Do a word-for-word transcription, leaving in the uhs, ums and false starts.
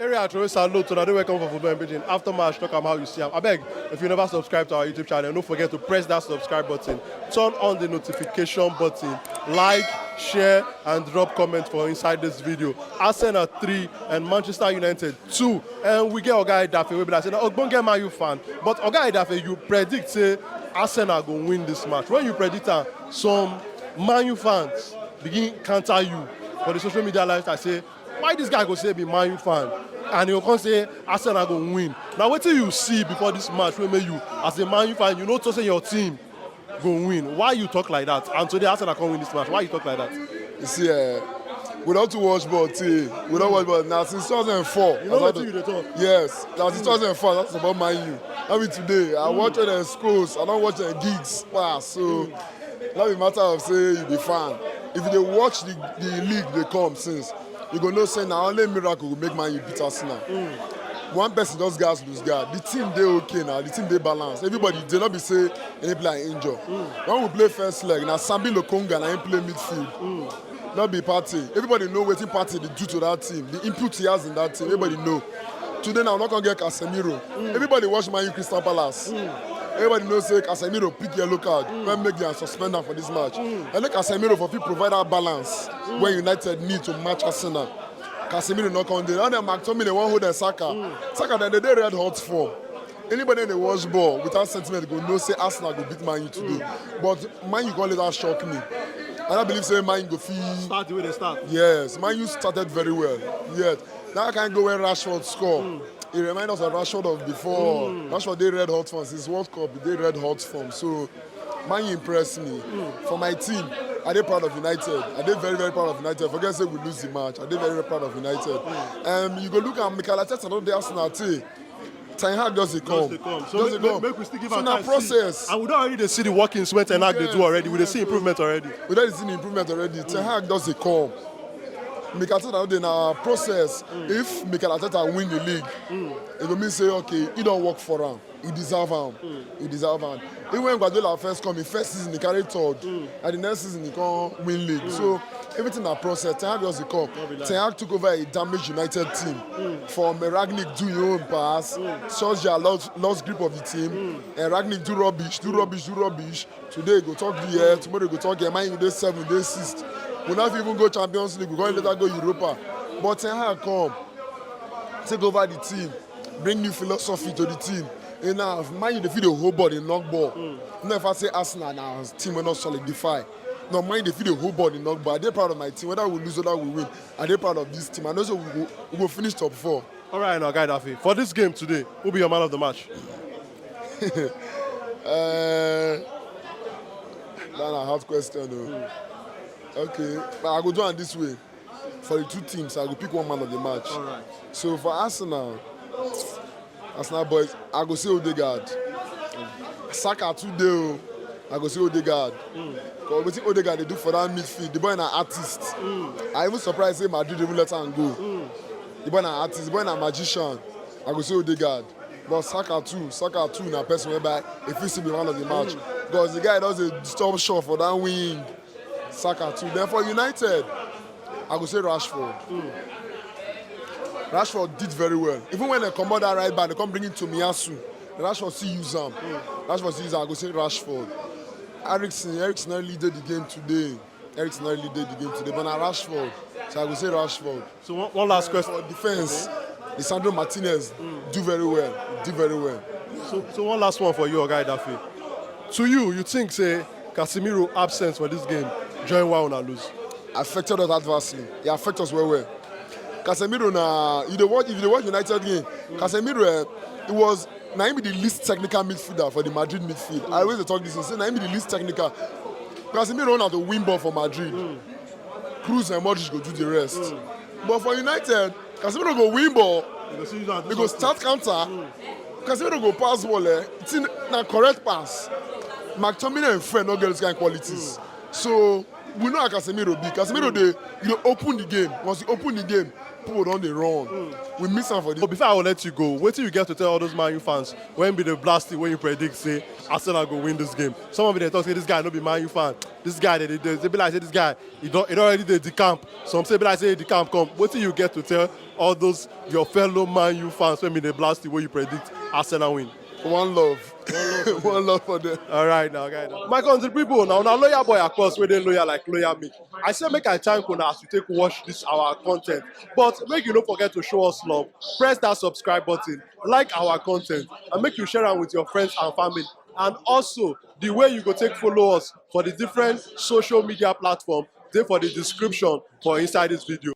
Area Troy salute to Nadu, welcome for Football in Pidgin. After match, talk am how you see am. Abeg, if you never subscribe to our YouTube channel, don't forget to press that subscribe button, turn on the notification button, like, share, and drop comment for inside this video. Arsenal three and Manchester United two. And we get Oga Edafe, we be like, say, na Ogbonge Man U fan. But Oga Edafe, you predict say Arsenal go win this match. When you predict am, some Man U fans begin counter you for the social media lifestyle, say, why this guy go say be Man U fan? And he go come say Arsenal go win. Now, wetin you see before this match wey make you, as a Man U fan, you know to say your team go win? Why you talk like that? And today, Arsenal come win this match. Why you talk like that? You see, uh, we don't too watch ball, too. We don't watch ball. Now, since two thousand four. You know wetin you dey talk? Yes. Now, since two thousand four, that's about Man U. Not be today. I watch the schools. I don't watch the gigs. Wow, so, not be matter of say you be fan. If you dey watch the, the league, they come since. You go know say na only miracle go make Man U beat Arsenal. One person just gas lose guard. The team dey okay now. The team dey balance. Everybody dey not be say any player injure. When we play first leg, na Sambi Lokonga na him play midfield. Not be Partey. Everybody know wetin Partey dey do to that team. The input he has in that team. Everybody know. Today now, we not gonna get Casemiro. Everybody watch Man U Crystal Palace. Everybody know say Casemiro pick yellow card. When make dem suspend am for this match. I think Casemiro for fit provide that balance where United need to match Arsenal. Casemiro not come there. And then McTominay wan hold the Saka. Saka dem dey red hot form. Anybody in the watch ball without sentiment go know say Arsenal go beat Man U today. But Man U go later shock me. And I believe say Man U go fit. Start the way they start. Yes, Man U started very well. Yes. That kind go when Rashford score. It remind us of Rashford of before. Rashford dey red hot for since World Cup, he dey red hot form. So Man U impress me. For my team, I dey proud of United. I dey very, very proud of United. Forget say we lose the match. I dey very, very proud of United. Um, you go look at Mikel Arteta, no dey Arsenal too. Ten Hag just dey come. Just dey come. So just dey make, come. Make we still give so am na time. Process. And we don already dey see the workings wey Ten Hag dey do already. We dey see improvement already. We don see the improvement already. Ten Hag just dey come. Mikel Arteta no dey na process. If Mikel Arteta win the league, e go mean say, okay, e don work for am. E deserve am. E deserve am. Even when Guardiola first come, him first season, he carry third. And the next season, he come win league. So, everything na process. Ten Hag just dey come. Ten Hag took over a damaged United team. From, uh, Rangnick do him own pass. Solskjaer lost, lost grip of the team. And Rangnick do rubbish, do rubbish, do rubbish. Today, go talk the year. Tomorrow, go talk year. Man U dey seven, dey six. We not even go Champions League. We go later go Europa. But Ten Hag come, take over the team, bring new philosophy to the team. And now, Man U dey fit dey hold ball, dey knock ball. Never say Arsenal na team wey not solidify. No, Man U dey fit dey hold ball, dey knock ball. I dey proud of my team, whether we lose, whether we win. I dey proud of this team. I know say we go, we go finish top four. All right, now, Guy Daffy, for this game today, who be your man of the match? Uh, that's a hard question, though. Okay, but I go do am this way. For the two teams, I go pick one man of the match. All right. So for Arsenal, Arsenal boys, I go say Odegaard. Saka today, oh, I go say Odegaard. Because wetin Odegaard dey do for that midfield, the boy na artist. I even surprised say Madrid even let am go. The boy na artist, the boy na magician. I go say Odegaard. But Saka too, Saka too na person whereby if he see be man of the match. Because the guy does a disturb shot for that wing. Saka too. Then for United, I go say Rashford. Rashford did very well. Even when they comot that right back, they come bring in Tomiyasu. Rashford still use am. Rashford still use am. I go say Rashford. Eriksen, Eriksen not really did the game today. Eriksen not really did the game today, but na Rashford. So I go say Rashford. So one, one last question. For defense, Lisandro Martinez do very well. Do very well. So, so one last one for you, Oga Idafe. To you, you think say Casemiro absence for this game join why una lose? Affected us adversely. He affect us well well. Casemiro na, you dey watch, if you dey watch United game, Casemiro, eh, it was na him be the least technical midfielder for the Madrid midfield. I always dey talk this thing, say na him be the least technical. Casemiro na to win ball for Madrid. Kroos and Modric go do the rest. But for United, Casemiro go win ball. He go start counter. Casemiro go pass ball, eh? It's in, na correct pass. McTominay and Fred no get those kind qualities. So we know how Casemiro be. Casemiro dey, you dey open the game. Once you open the game, People don dey run. We miss am for this. But before I will let you go, wetin you get to tell all those Man U fans wey be dey blast you, wey you predict say Arsenal go win this game? Some of them talk say this guy no be Man U fan. This guy, they, they, they be like say this guy, he don, he don already dey the camp. Some say be like say the camp come. Wetin you get to tell all those your fellow Man U fans wey be dey blast you, wey you predict Arsenal win? One love. One love for them. All right now, guys. My country people, now, now loyal boy, of course, wey dey loyal like loyal me. I say make I thank una as you take watch this our content. But make you no forget to show us love. Press that subscribe button, like our content, and make you share am with your friends and family. And also, the way you go take follow us for the different social media platform, dey for the description for inside this video.